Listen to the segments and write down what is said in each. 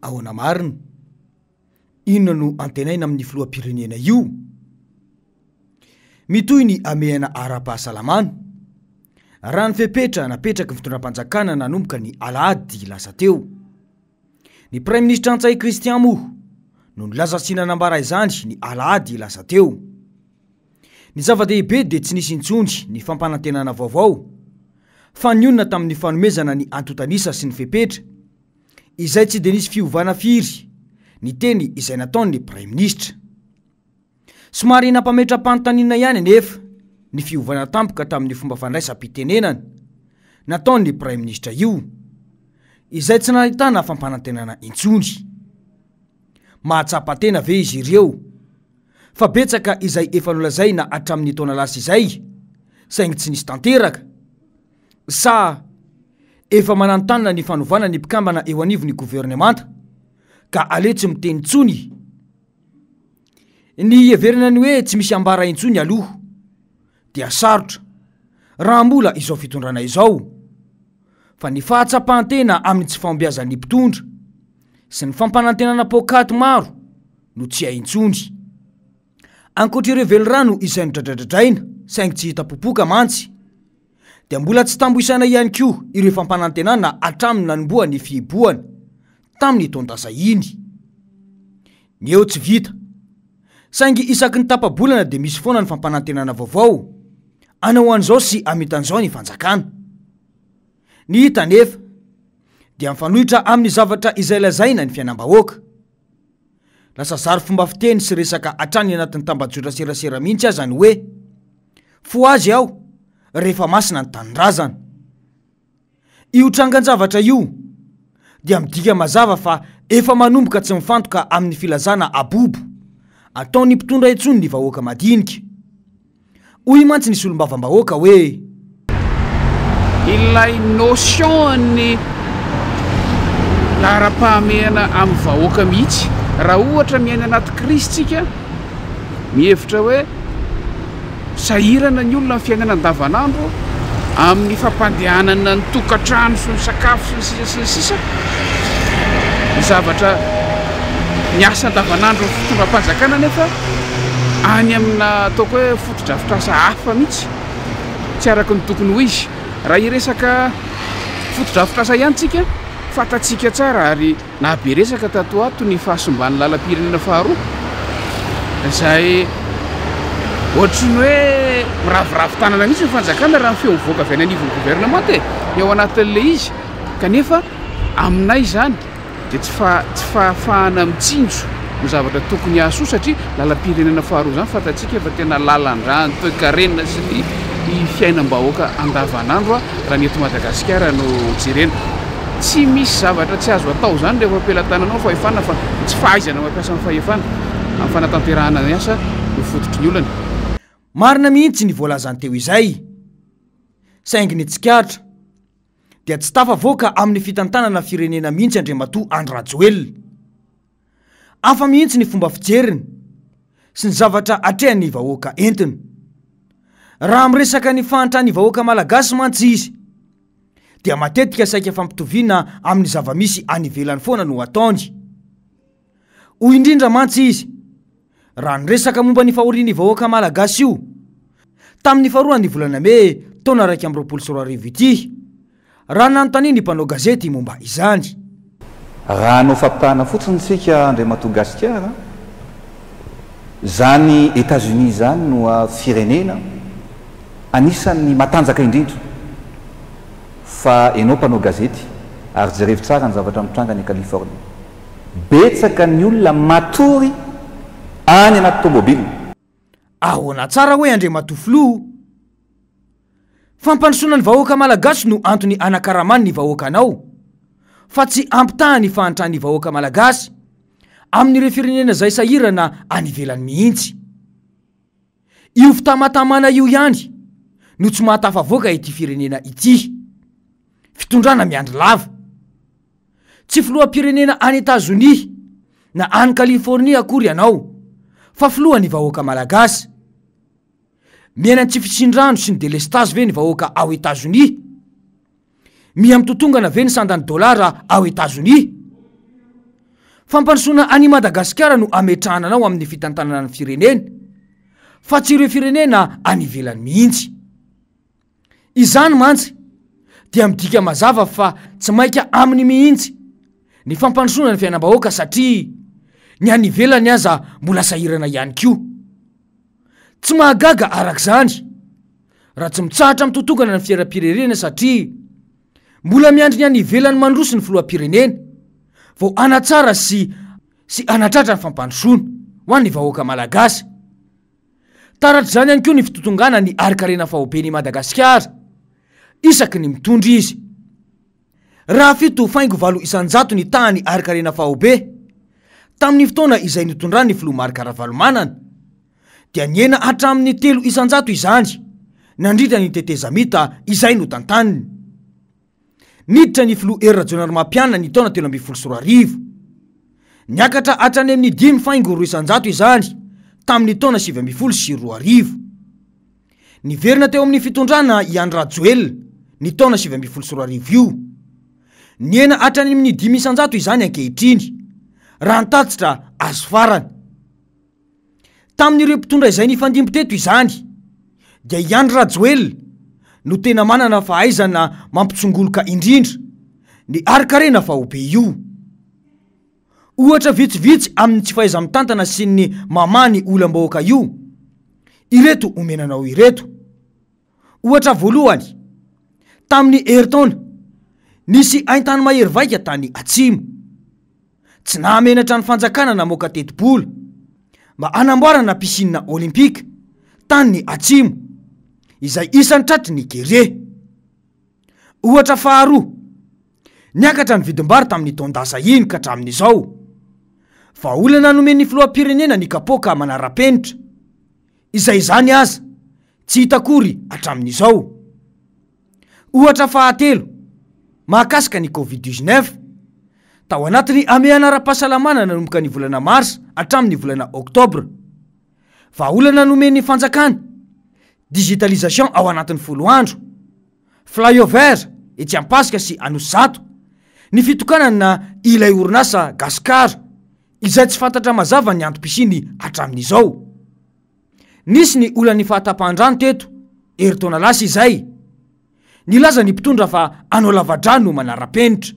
Ahoana marina? Inona no antenaina amin'ny filoham-pirenena io? Mitohy ny hamehana ara-pahasalamana, raha ny fepetra napetraky ny fitondram-panjakana nanomboka ny alahady lasa teo. Ny Praiminisitra Ntsay Christian moa no nilaza sy nanambara izany ny alahady lasa teo. Ny zava-dehibe dia tsy nisy intsony ny fampanantenana vaovao fa nionona tamin'ny fanomezana ny antontan'isa sy ny fepetra izay tsy dia nisy fiovana firy ny teny izay nataon'ny Praiminisitra. Somary nampametra-panontaniana ihany anefa ny fiovana tampoka tamin'ny fomba fandraisam-pitenenana nataon'ny Praiminisitra io, izay tsy nahitana fampanantenana intsony. Mahatsapa tena ve izy ireo fa betsaka izay efa nolazaina hatramin'ny taona lasa izay saingy tsy nisy tanteraka? Sa efa mananontanona ny fanovana ny mpikambana eo anivon'ny governemanta ka aleo tsy miteny intsony? Ny hiheverana ny hoe tsy misy ambara intsony aloha dia sarotra raha mbola izao fitondrana izao fa ny fahatsapan-tena amin'ny tsy fahombiazan'ny mpitondra sy ny fampanantenana poakaty maro no tsy hay intsony. Ankoatra ireo velirano izay nodradradradraina saingy tsy hita popoka mantsy dia mbola tsy tambo isaina ihany koa ireo fampanantenana hatramin'ny nanombohan'ny fihibohana tamin'ny taon-dasa iny. Ny eo tsy vita. Saingy isaky ny tapa-bolana dia misy foana ny fampanantenana vaovao, hanao an'izao sy hamita an'izao ny fanjakana. Ny hita anefa dia mifanohitra amin'ny zavatra izay lazaina ny fiainam-bahoaka. Lasa zary fomba fiteny sy resaka hatrany anatin'ny tambajotra serasera mihitsy aza ny hoe, fohazy aho rehefa masina ny tanindrazana. Io trangan-javatra io dia midika mazava fa efa manomboka tsy mifantoka amin'ny filazana abobo ataon'ny mpitondra intsony ny vahoaka madinika. Hoy mantsy ny solombavambahoaka hoe. Ilay notion-n'ny laharam-pahamehana amin'ny vahoaka mihitsy. Raha ohatra miaina anaty crise tsika, mihevitra hoe Sahirana ny olona amin'ny fiainana andavanandro, amin'ny fampandehanana ny tokantrano sy ny sakafo sy ny sisa sy ny sisa. Ny zavatra ny asa andavanandro ny fitondram-panjakana nefa any amina ataoko hoe fotodrafitrasa hafa mihitsy, tsy araka ny tokony ho izy. Raha hiresaka fotodrafitrasa ihany tsika, fantatsika tsara ary Nahabe resaka tato ho ato ny fahasimban'ny lalam-pirenena faharoa, izay ohatry ny hoe miraviravy tanana mihitsy ny fanjakana raha ny feo mivoaka avy any anivon'ny governemanta e, ny ao anatin'ilay izy. Kanefa aminay izany dia tsy fa tsy fahafahana mitsinjo ny zavatra tokony hahasoa satria lalam-pirenena faharoa izany fantatsika fa tena lalan-dra ny toekarena sy ny fiainam-bahoaka andavanandro raha ny eto Madagasikara no jerena. Tsy misy zavatra tsy azo atao izany rehefa am-pelatananao ny fahefana fa ny tsy fahaizana mampiasa ny fahefana amin'ny fanatanterahana ny asa no fototry ny olana. Marina mihitsy ny voalazany teo izay, saingy ny tsikaritra dia tsy tafavoaka amin'ny fitantanana firenena mihitsy Andriamatoa Andry Rajoelina. Hafa mihitsy ny fomba fijeriny sy ny zavatra atrehan'ny vahoaka entiny. Raha miresaka ny fahantran'ny vahoaka malagasy mantsy izy dia matetika saika fampitoviana amin'ny zava-misy any ivelany foana no ataony. Hoy indrindra mantsy izy raha niresaka momba ny fahorian'ny vahoaka malagasy io tamin'ny faharoan'ny volana mey taona 2021 ity. Raha nanontanian'ny mpanao gazety momba izany. Raha hanao fampitahana fotsiny isika Andriamatoa Gasikara, izany Etats-Unis izany no firenena anisan'ny matanjaka indrindra fa ianao mpanao gazety ary jerevo tsara ny zavatra mitranga any Californie. Betsaka ny olona matory any anaty tomobile. Ahoana tsara hoe Andriamatoa Filoha? Fampandrosoana ny vahoaka Malagasy no antony anakaramany ny vahoakanao fa tsy ampitaha ny fahantran'ny vahoaka Malagasy amin'ireo firenena izay sahirana any ivelany mihitsy. Io fitamatamana io ihany no tsy mahatafavoaka ity firenena ity. Fitondrana miandry lava. Tsy filoham-pirenena any Etazonia na any Californie akory ianao fa filohan'ny vahoaka Malagasy. Miaina ny tsy fisian-drano sy ny delestazy ve ny vahoaka ao Etazonia? Miha mitotongana ve ny sandan'ny dolara ao Etazonia? Fampandrosoana an'i Madagasikara no ametrahana anao amin'ny fitantanana ny firenena fa tsy ireo firenena any ivelany mihitsy. Izany mantsy dia midika mazava fa tsy maika aminy mihitsy ny fampandrosoana ny fiainam-bahoaka satria ny any ivelany aza mbola sahirana ihany koa. Tsy mahagaga araka izany raha tsy mitsahatra mitotongana ny fiainam-pirenena satria mbola miandry ny any ivelany mandroso ny filoham-pirenena vao hanatsara sy sy hanatratra ny fampandrosoana ho an'ny vahoaka malagasy. Taratr'izany ihany koa ny fitotongana ny harin-karena faoben'i Madagasikara isaky ny mitondra izy. Raha 7.8% ny tahan'ny harin-karena faobe tamin'ny fotoana izay nitondran'ny filoha Marc Ravalomanana dia nihena hatramin'ny 3% izany nandritra ny tetezamita izay notantaniny. Niditra ny filoha Hery Rajaonarimampianina ny taona 2013. Niakatra hatrany amin'ny 5.2% izany tamin'ny taona 2019. Niverina teo amin'ny fitondrana i Andry Rajoelina ny taona 2019 io. Nihena hatrany amin'ny 5% izany ankehitriny, raha ny tatitra azo farany. Tamin'ireo mpitondra izay nifandimby teto izany dia i Andry Rajoelina no tena manana fahaizana mampitsongoloka indrindra ny harin-karena faobe io. Ohatra vitsivitsy amin'ny tsy fahaiza-mitantana sy ny mamaha ny olam-bahoaka io ireto omena anao ireto. Ohatra voalohany, tamin'ny herintaona, nisy haintany mahery vaika tany Atsimo. Tsy nahamenatra ny fanjakana namoaka tetibola mba hanamboarana piscine olympique tany Atsimo, izay isan'ny tratry ny kere. Ohatra faharoa, niakatra ny vidim-bary tamin'ny taon-dasa iny ka hatramin'izao. Vahaolana nomen'ny filoham-pirenena ny kapoaka manara-penitra, izay izany aza Tsy hita akory hatramin'izao. Ohatra fahatelo, mahakasika ny Covid 19, tao anatin'ny hamehana ara-pahasalamana nanomboka ny volana marsa hatramin'ny volana oktobra. Vahaolana nomen'ny fanjakana, digitalisation ao anatin'ny folo andro, flyover etsy Ampasika sy Anosizato, ny fitokanana ilay orinasa Gascar izay tsy fantatra mazava ny antom-pisiany hatramin'izao. Nisy ny olan'ny fahatapahan-drano teto, herintaona lasa izay. Nilaza ny mpitondra fa hanao lavadrano manara-penitra.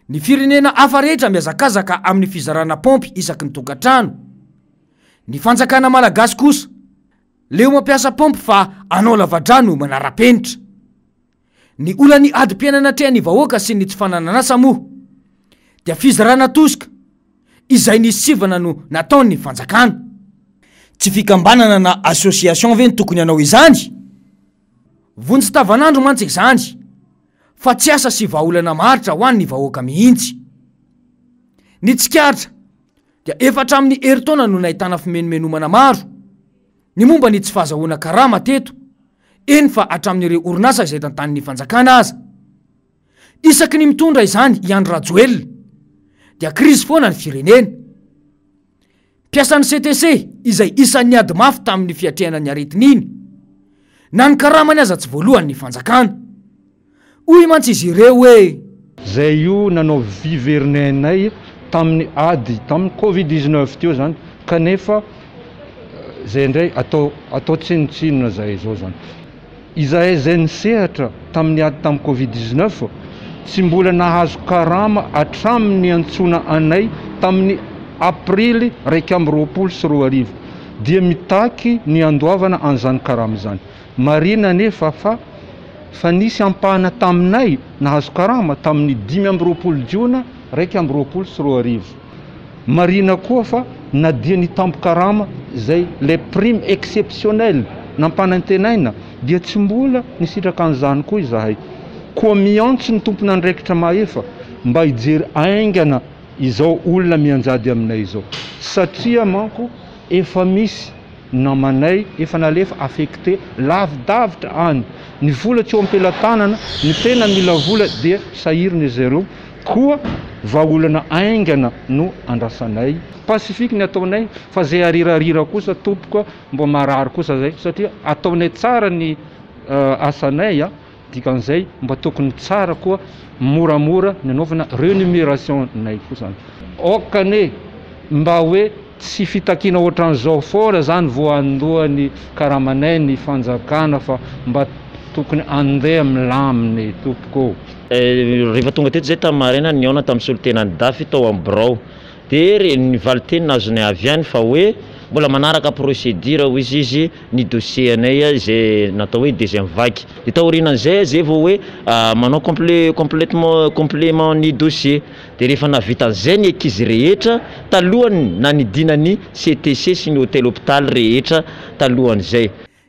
Ny firenena hafa rehetra mihazakazaka amin'ny fizarana paompy isaky ny tokantrano. Ny fanjakana malagasy kosa, leo mampiasa paompy fa hanao lavadrano manara-penitra. Ny olan'ny adim-piainana atrehan'ny vahoaka sy ny tsy fananan'asa moa dia fizarana tosika izay nisy sivana no nataon'ny fanjakana. Tsy fikambanana na association ve no tokony hanao izany? Vonjy tavanandro mantsy izany fa tsy asa sy vahaolana maharitra ho an'ny vahoaka mihitsy. Ny tsikaritra dia efa hatramin'ny herintaona no nahitana fimenomenomana maro ny momba ny tsy fahazahoana karama teto, eny fa hatramin'ireo orinasa izay tantanin'ny fanjakana aza. Isaky ny mitondra izany i Andry Rajoelina dia krizy foana ny firenena. Mpiasan'ny CTC izay isan'ny niady mafy tamin'ny fiatrehana ny aretina iny, na ny karamany aza tsy voalohan'ny fanjakana. Hoy mantsy izy ireo hoe. Zay io nanao vy very anay tamin'ny ady tamin'ny covid 19 teo zany kanefa zay indray atao atao tsinontsinona zay izao zany. Izahay zay nisehatra tamin'ny ady tamin'ny covid 19 tsy mbola nahazo karama hatramin'ny niantsoana anay tamin'ny aprily 2021 dia mitaky ny handoavana an'izany karama izany. Marina anefa fa fa nisy ampahana taminay nahazo karama tamin'ny 25 jona 2021. Marina koa fa na dia ny tambin-karama izay les primes exceptionnelles nampanantenaina dia tsy mbola nisitraka an'izany koa izahay. Koa miantso ny tompon'andraikitra mahefa mba hijery haingana izao olona mianjady aminay izao satria manko efa misy namanay efa nalefa affecté lavidavitra any, ny vola tsy eo am-pelatanana, ny tena mila vola dia sahirana izareo, koa vahaolana haingana no andrasanay. Pacifique ny ataonay fa zay arirarira kosa tompoko mba marary kosa zay satria ataonay tsara ny asanay a. Dikan'izay mba tokony tsara koa moramora ny anaovana renumeration nay koa zany. Aoka anie mba hoe tsy fitakiana ohatran'izao foana zany vao handoa ny karamanay ny fanjakana fa mba tokony andeha milamina e tompoko ô. Rehefa tonga teto izay tamin'ny maraina nihaona tamin'ny solontenan'ny DAF tao amin'ny birao dia re ny valinteny nazonay avy any fa hoe mbola manaraka procédure hoy izy izy ny dossier anay izay natao hoe deuxième vague dia taorianan'izay zay vao hoe manao complet complètement complément ny dossier dia rehefa nahavita an'izay ny ankizy rehetra talohan'ny nanidina ny CTC sy ny hôtel hôpital rehetra talohan'izay.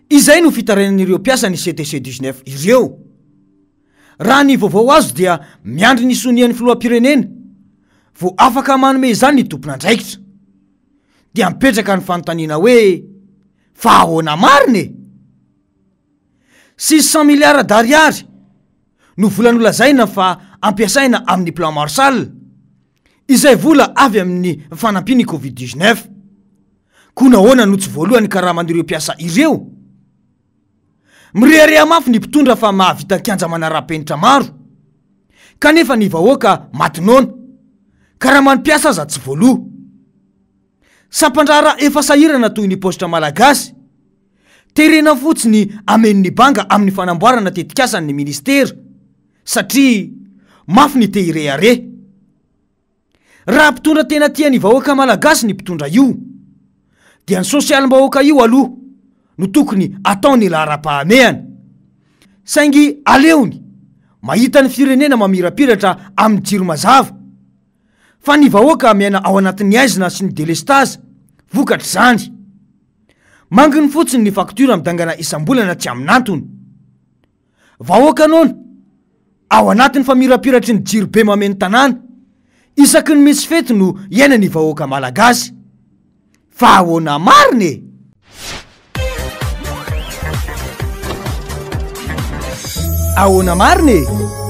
Izay no fitarainan'ireo mpiasan'ny CTC 19 ireo. Raha ny vaovao azo dia miandry ny sonian'ny filoham-pirenena vao afaka manome izany ny tompon'andraikitra. Dia mipetraka ny fanontaniana hoe fa ahoana marina e? 600 milliards d'ariary no vola nolazaina fa ampiasaina amin'ny plan Marshall, izay vola avy amin'ny fanampian'ny Covid 19. Koa nahoana no tsy voaloa ny karaman'ireo mpiasa ireo? Mirehareha mafy ny mpitondra fa mahavita kianja manara-penitra maro, kanefa ny vahoaka maty noana, karaman'ny mpiasa aza tsy voaloa. Sampan-draharaha efa sahirana toy ny paositra malagasy, terena fotsiny hameno ny banga amin'ny fanamboarana tetikasany ny minisitera, satria mafy ny te hirehareha. Raha mpitondra tena tia ny vahoaka malagasy ny mpitondra io, dia ny sosialim-bahoaka io aloha no tokony ataony laharam-pahamehana. Saingy aleony mahita ny firenena mamirapiratra amin'ny jiro mazava, fa ny vahoaka miaina ao anatin'ny haizina sy ny delestazy vokatr'izany. Manginy fotsiny ny faktiora midangana isam-bolana tsy amin'antony. Vahoaka noana, ao anatin'ny famirapiratry ny jiro be mameno tanàna, isaky ny misy fety no iainan'ny vahoaka malagasy. Fa ahoana marina e? Ahoana marina e?